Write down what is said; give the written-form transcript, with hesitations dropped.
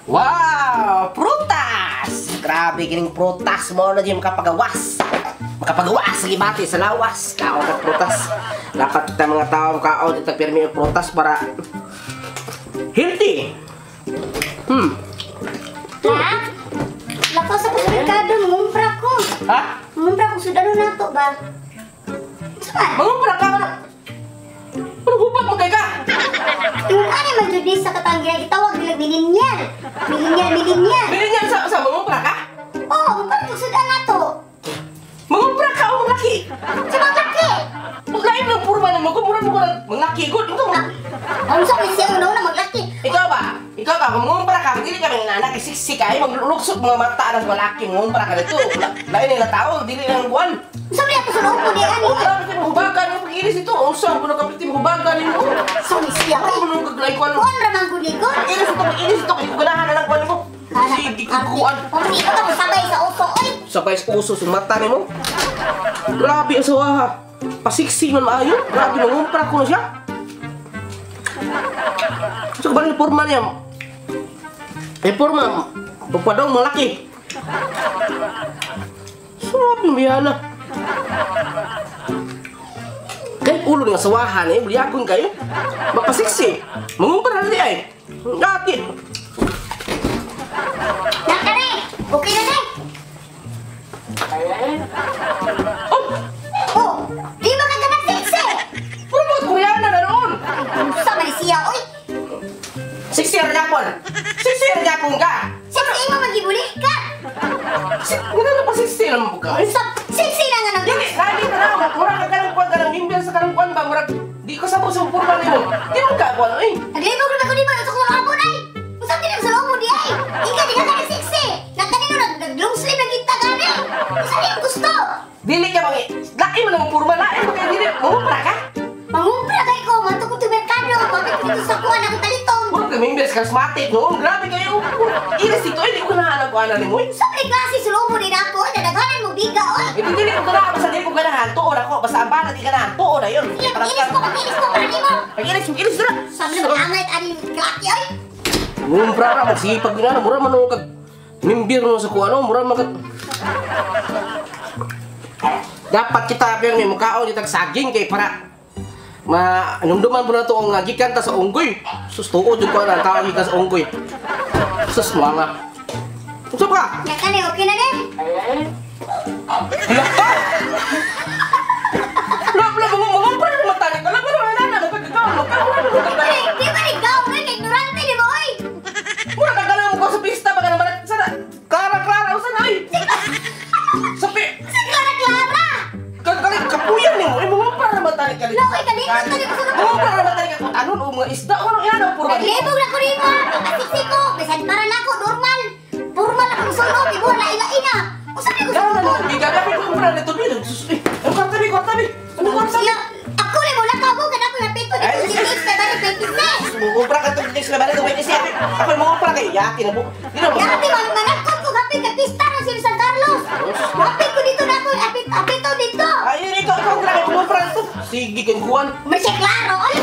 Wow! Prutas! Grabe kining prutas mo na di makapagawas. Makapagawas sa gibati sa lawas. Kaon ka prutas. Dapat kita mga tao kaon ita pirmi og prutas para healthy. Ha? Lakaw sa merkado, mangumpra ko. Ha? Mangumpra ko sudano nato ba? Saan? Mangumpra ka ano? Ano hubag mo kay ka? Yung ano man jud ni sa katanggihan gitawag nila millennial. Millennial, millennial. Bilin sa mangumpra ka? Oh, mangumpra ko sudan nato. Mangumpra ka o manglaki? Sa maglaki. Lain ng purma na mo ko, mura mo ko ng manglaki gud. Ikaw mo. Ang sa may siya una maglaki. Ikaw ba? Ikaw ba? Kung mangumpra ka, dili ka mga anak, siksi ka, ay magluluksot mga mata ng malaki, mangumpra ka dito. Lain nila tao, dili lang buwan. Sa may ako sulong ko di ani. Oh, grabe kayo, hubagan mo pag-iris ito. Ang saan ko nagkapitim, hubagan mo. Sa may siya. Ano mo nung kaglay ko, ano? Kuan ra man gud ni ko. Iris ito, iris ito, kaya ganahan na lang kuwan mo. Sige, kukuan. Kung ikaw ka sabay sa uso, oy. Sabay sa uso, sumata ni mo. Grabe ang sawaha. Pasiksi man maayo. Grabe, nangumpra ko na siya. So, ba yung forma niya? Yung forma, pagpadong malaki. Sarap yung biyana. Kahit ulo nga sawahan eh, bulyagon kayo. Mapasiksi. Mangumpra na di ay. Dati. Nakare, okay na ni. Oh! Oh, di ba ka nagsigsi? Puro mga Koreana na noon. Sa man siya, oy. Siksi ra Japon. Siksi ra Japon ka. Siksi mo magibuli ka. Wala na pa siksi naman po ka. Sa siksi na nga nang. Dili, lagi na na. Mura ka kanang kuwan ka ng mimbil sa kanang kuwan ba? Mura, di ko sabog sa purma nimo. Di mo ka kuwan, oy. Naglibog na ko di ba sa kong hapon ay. Unsa kini sa loob mo di ay? Ika di ka nagsiksi. Nagkanino nag long sleeve na kita gani. Unsa ni gusto? Dili ka bang lain mo nang purma, lain mo kay dili. Mangumpra ka? Mangumpra kay ko, manto ko to merkado, bakit dito sa kuan ako talitong. Mura ka mimbil sa charismatic noon. Grabe kayo. Iris dito, eh, di ko ganahan ang kuwan nimo. Sa may klase sa loob mo din ako, nadaghanan mo biga oy. Eh, dili ko ganahan, basta dili ko ganahan. Tuon ako, basta ang bala di ganahan. Tuon na yun. Ilis ko, mag-ilis ko para nimo. Mag-ilis, mag-ilis na. Sabi na mag-angay ani klaki oy. Ngumpra ra, magsipag na, mura man kag mimbir mo sa kuano, mura man kag dapat kita pero may mukaon ditag saging kay para ma anumduman po na to ang gikan ta sa unggoy. Sus tuod jud ko na tawag gikan sa unggoy. Sus mga. Unsa pa? Nakani okay na din. Hala ka! Hala, hala, mangumpra na mata ni kala pero wala na nagkagaw, nagkagaw. Di ba ni gaw oy, kay ignorante ni mo oy. Mura ka ganang mo sa pista baka naman sana Clara Clara usa na oy. Sapi Si Clara Clara. Kagkali kapuyan nimo, eh mangumpra na mata ni kali. No, oy kalimot ka ni ko sa Mangumpra na mata ni ka anon o mga isda ano yan puro Naglibog na ko nimo, pagkasiksi ko, bisan para nako normal. Formal akong sulod, di mo lain-lain na. Usa ni ko sa Gana na, gigagabi ko umpra nito bi. Sus, eh, ano kwarta bi, kwarta bi. Ano kwarta bi? Siya, ako rin wala ka mo, kada ko napito Ay, dito si Mix na balik 26. Mangumpra ka tong na balik 26. Ako mangumpra kay yaki na po. Di na mo. Yati man manakot ko hapit ka pista na si San Carlos. Hapit ko dito na ako, apit apito dito. Ay, ikaw grabe mangumpra nito. Sige kay kuan. May siya klaro, oy.